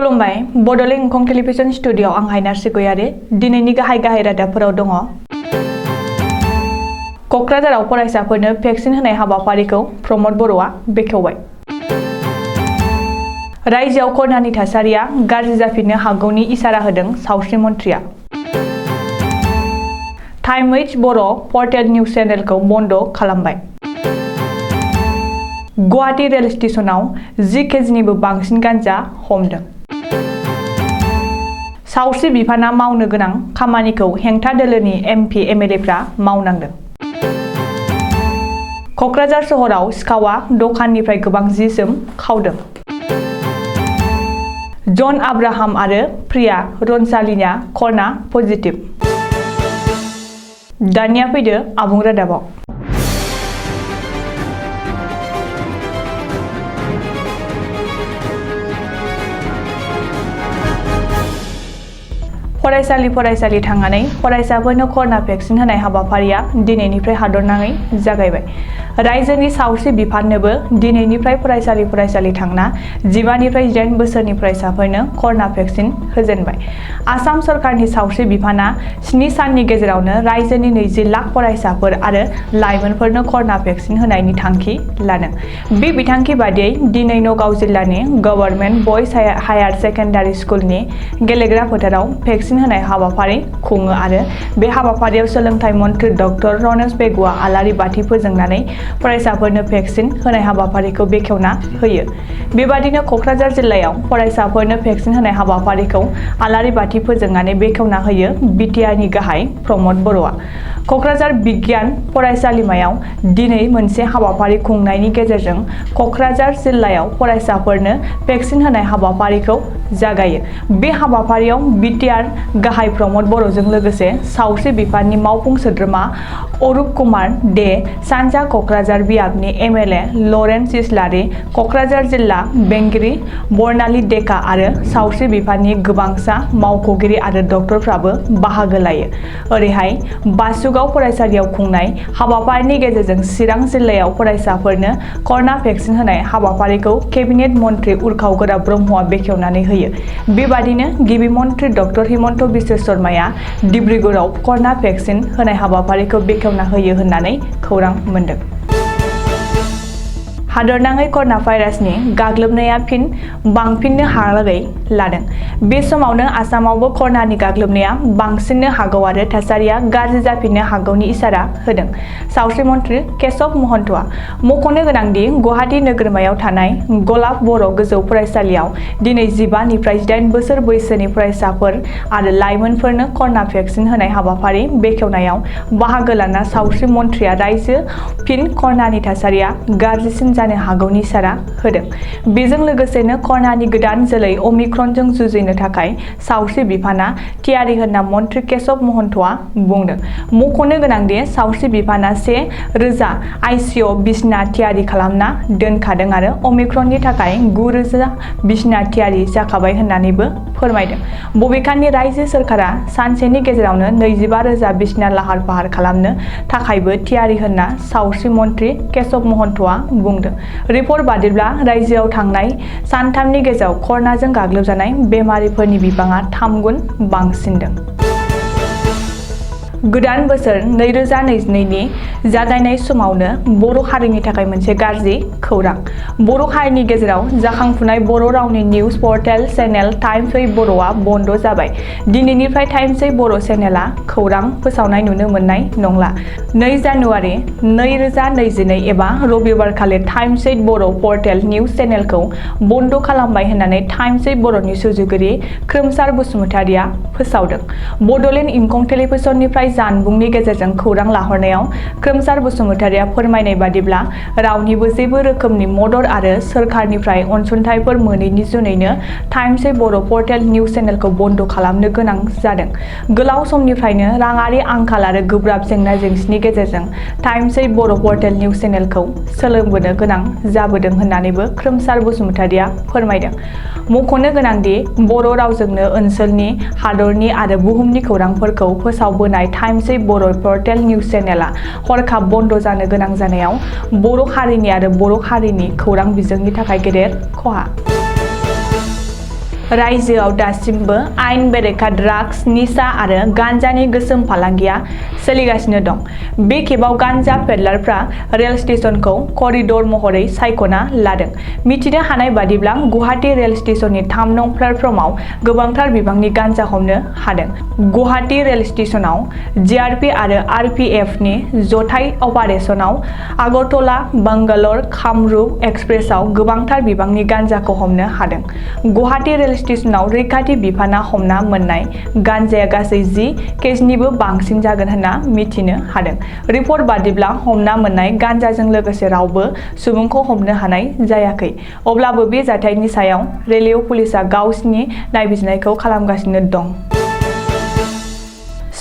खुलुमबाय बड'लेण्ड एंखं टेलिभिजन स्टुडिय'आव आं हायनार सिगयारि दिनैनि गाहाय रादाबफोराव दङ। क'क्राझाराव फरायसाफोरनो भेक्सिन होनाय हाबाफारिखौ प्रमद बर'आ बेखेवबाय। रायजोआव कर'नानि थासारिया गाज्रि जाफिननो हागौनि इसारा होदों सावस्रि मन्थ्रिया। टाइम्स बर' पर्टेल निउज चेनेलखौ बन्द खालामबाय। गुवाहाटी रेल स्टेशनाव 10 केजिनिबो बांसिन गान्जा हमदों। सावस्रि बिफाना मावनो गोनां खामानिखौ हेंथा दोलोनि MP MLAफ्रा मावनांदों। क'क्राझार सहराव सिखावा दखाननिफ्राय गोबां जि-जोम खावदों। जन आब्राहाम आरो प्रिया रनसालिना कर'ना पजिटिभ। दानिया फैदो आबुं रादाबाव। फरायसालि थांनानै फरायसाफोरनो कर'ना भेक्सिन होनाय हाबाफारिया दिनैनिफ्राय हादरनाङै जागायबाय। रायजोनि सावस्रि बिफाननोबो दिनैनिफ्राय फरायसालि थांना 15 निफ्राय 18 बोसोरनि फरायसाफोरनो कर'ना भेक्सिन होजेनबाय। आसाम सरकारनि सावस्रि बिफाना 7 साननि गेजेरावनो रायजोनि 20 लाख फरायसाफोर आरो लाइमोनफोरनो कर'ना भेक्सिन होनायनि थांखि लादों। बे बिथांखि बादियै दिनै नगाव जिल्लानि गभर्नमेन्ट बयज हायार सेकेन्डारि स्कुलनि गेलेग्रा फोथाराव भेक्सिन होनाय हाबाफारि खुङो आरो बे हाबाफारियाव सोलोंथाइ मन्थ्रि डक्टर रनेश बेगुआ आलारि बाथि फोजोंनानै फरायसाफोरनो भेक्सिन होनाय हाबाफारिखौ बेखेवना होयो। बेबादिनो क'क्राझार जिल्लायाव फरायसाफोरनो भेक्सिन होनाय हाबाफारिखौ आलारि बाथि फोजोंनानै बेखेवना होयो BTRनि गाहाय प्रमद बर'आ। क'क्राझार बिगियान फरायसालिमायाव दिनै मोनसे हाबाफारि खुंनायनि गेजेरजों क'क्राझार जिल्लायाव फरायसाफोरनो भेक्सिन होनाय हाबाफारिखौ जागायो। बे हाबाफारियाव BTR गाहाय प्रमद बर'जों लोगोसे सावस्रि बिफाननि मावफुं सोद्रोमा अरुप कुमार दे, सानजा क'क्राझार बियाबनि MLA लरेन्स इस्लारि, क'क्राझार जिल्ला बेंगिरि बर्नाली डेका आरो सावस्रि बिफाननि गोबांसा मावख'गिरि आरो डक्टरफ्राबो बाहागो लायो। ओरैहाय बासुगाव फरायसालियाव खुंनाय हाबाफारिनि गेजेरजों चिरां जिल्लायाव फरायसाफोरनो कर'ना भेक्सिन होनाय हाबाफारिखौ केबिनेट मन्थ्रि उर्खाव ब्रह्मआ बेखेवनानै होयो। बेबादिनो गिबि मन्थ्रि डक्टर हिमन्त बिश्व शर्माया डिब्रुगड़आव कर'ना भेक्सिन होनाय हाबाफारिखौ बेखेवना होयो होननानै खौरां मोन्दों। हादरनाङै कर'ना भाइरासनि गाग्लोबनाया फिन बांफिननो हालागै लादों। बे समावनो आसामावबो कर'नानि गाग्लोबनाया बांसिननो हागौ आरो थासारिया गाज्रि जाफिननो हागौनि इसारा होदों सावस्रि मन्थ्रि केशव महन्तआ। मख'नो गोनांदि गुवाहाटी नोगोरमायाव थानाय गलाब बर' गोजौ फरायसालियाव दिनै 15 निफ्राय 18 बोसोर बैसोनि फरायसाफोर आरो लाइमोनफोरनो कर'ना भेक्सिन होनाय हाबाफारि बेखेवनायाव बाहागो लाना सावस्रि मन्थ्रिया रायजो फिन कर'नानि थासारिया गाज्रिसिन जानो हागौनि इसारा होदों। बेजों लोगोसेनो कर'नानि गोदान जोलै अमिक्रनजों जुजिनो थाखाय सावस्रि बिफाना थियारि होनना मन्थ्रि केशव महन्तआ बुंदों। मख'नो गोनांदि सावस्रि बिफाना 1000 ICU बिसना थियारि खालामना दोनखादों आरो अमिक्रननि थाखाय 9000 बिसना थियारि जाखाबाय होननानैबो फोरमायदों। बबेखानि रायजो सोरखारा सानसेनि गेजेरावनो 25,000 बिसना लाहार फाहार खालामनो थाखायबो थियारि होनना सावस्रि मन्थ्रि केशव महन्तआ बुंदों। रिपर्ट बादिब्ला रायजोआव थांनाय सानथामनि गेजेराव कर'नाजों गाग्लोबजानाय बेमारिफोरनि बिबाङा 3 गुन बांसिनदों। गोदान बोसोर 2022 नि जागायनाय समावनो बर' हारिनि थाखाय मोनसे गाज्रि खौरां। बर' हारिनि गेजेराव जाखांफुनाय बर' रावनि निउज पर्टेल चेनेल टाइम्स बर'आ बन्द जाबाय। दिनैनिफ्राय टाइम्स बर' चेनेला खौरां फोसावनाय नुनो मोननाय नंला। 2 जानुवारि 2022 एबा रबिबारखालि टाइम्स बर' पर्टेल निउज चेनेलखौ बन्द खालामबाय होननानै टाइम्स बर'नि सुजुगिरि खोमसार बसुमतारिया फोसावदों। बड'लेण्ड इंखं टेलिभिजननिफ्राय जानबुंनि गेजेरजों खौरां लाहरनायाव खोमसार बसुमतारिया फोरमायनाय बादिब्ला रावनिबो जेबो रोखोमनि मदद आरो सोरखारनिफ्राय अनसुंथाइफोर मोनैनि जुनैनो टाइम्स बर' पर्टेल निउज चेनेलखौ बन्द खालामनो गोनां जादों। गोलाव समनिफ्रायनो राङारि आंखाल आरो गोब्राब जेंना जेंसिनि गेजेरजों टाइम्स बर' पर्टेल निउज चेनेलखौ सोलोंबोनो गोनां जाबोदों होननानैबो खोमसार बसुमतारिया फोरमायदों। मख'नो गोनांदि बर' रावजोंनो ओनसोलनि, हादरनि आरो बुहुमनि खौरांफोरखौ फोसावबोनाय टाइम्स बर' पर्टेल निउज चेनेला हरखाब बन्द जानो गोनां जानायाव बर' हारिनि आरो बर' हारिनि खौरां बिजोंनि थाखाय गेदेर खहा। रायजोआव दासिमबो आयेन बेरेखा ड्राग्स, निसा आरो गान्जानि गोसोम फालांगिया सोलिगासिनो दं। बे खेबाव गान्जा पेडलारफ्रा रेल स्टेशनखौ करिडर महरै सायख'ना लादों। मिथिनो हानाय बादिब्ला गुवाहाटी रेल स्टेशननि 3 नं प्लेटफर्माव गोबांथार बिबांनि गान्जा हमनो हादों। गुवाहाटी रेल स्टेशनाव जिआरपि आरो आरपिएफनि जथाय अपारेशनाव आगरतला, बांगालर, कामरुप एक्सप्रेसआव गोबांथार बिबांनि गान्जाखौ हमनो हादों। गुवाहाटी रेल स्टेशनाव रैखाथि बिफाना हमना मोननाय गान्जाया गासै 10 केजिनिबो बांसिन जागोन होनना मिथिनो हादों। रिपर्ट बादिब्ला हमना मोननाय गान्जाजों लोगोसे रावबो सुबुंखौ हमनो हानाय जायाखै। अब्लाबो बे जाथायनि सायाव रेलवे पुलिसआ गावसिनि नायबिजिरनायखौ खालामगासिनो दं।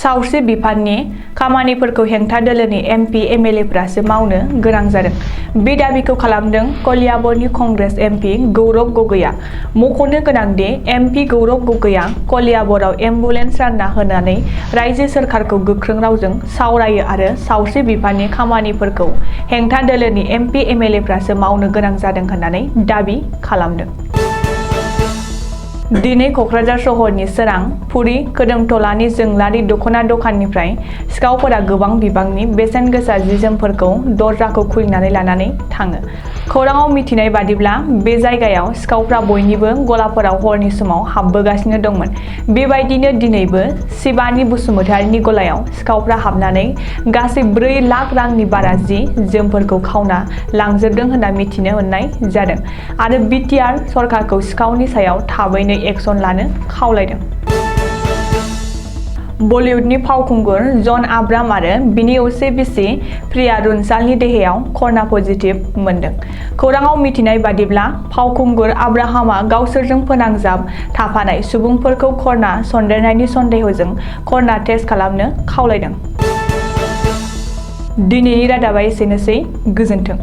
सावस्रि बिफाननि खामानिफोरखौ हेंथा दोलोनि एमपि एमएलएफ्रासो मावनो गोनां जादों। बे दाबिखौ खालामदों कलियाबरनि कंग्रेस एमपि गौरव गगैआ। मख'नो गोनांदि एमपि गौरव गगैआ कलियाबराव एम्बुलेन्स रानना होनानै रायजो सोरखारखौ गोख्रों रावजों सावरायो आरो सावस्रि बिफाननि खामानिफोरखौ हेंथा दोलोनि एमपि एमएलएफ्रासो मावनो गोनां जादों होननानै दाबि खालामदों। दिनै क'क्राझार सहरनि सोरां पुरि खोदोमथलानि जोंलारि दख'ना दखाननिफ्राय सिखावफोरा गोबां बिबांनि बेसेन गोसा जि-जोमफोरखौ दरजाखौ खुलिनानै लानानै थाङो। खौराङाव मिथिनाय बादिब्ला बे जायगायाव सिखावफ्रा बयनिबो गलाफोराव हरनि समाव हाबबोगासिनो दंमोन। बेबायदिनो दिनैबो शिबानी बसुमतारीनि गलायाव सिखावफ्रा हाबनानै गासै 4 लाख रांनि बारा जि-जोमफोरखौ खावना लांजोबदों होनना मिथिनो मोननाय जादों आरो बिटिआर सरकारखौ सिखावनि सायाव थाबैनो एक्सन लानो खावलायदों। बलिउडनि फावखुंगुर जन आब्राम आरो बिनि असे बिसि प्रिया रुनसालनि देहायाव कर'ना पजिटिभ मोनदों। खौराङाव मिथिनाय बादिब्ला फावखुंगुर आब्राहामआ गावसोरजों फोनांजाब थाफानाय सुबुंफोरखौ कर'ना सन्देरनायनि सन्देहजों कर'ना टेस्ट खालामनो खावलायदों। दिनैनि रादाबा एसेनोसै। गोजोन्थों।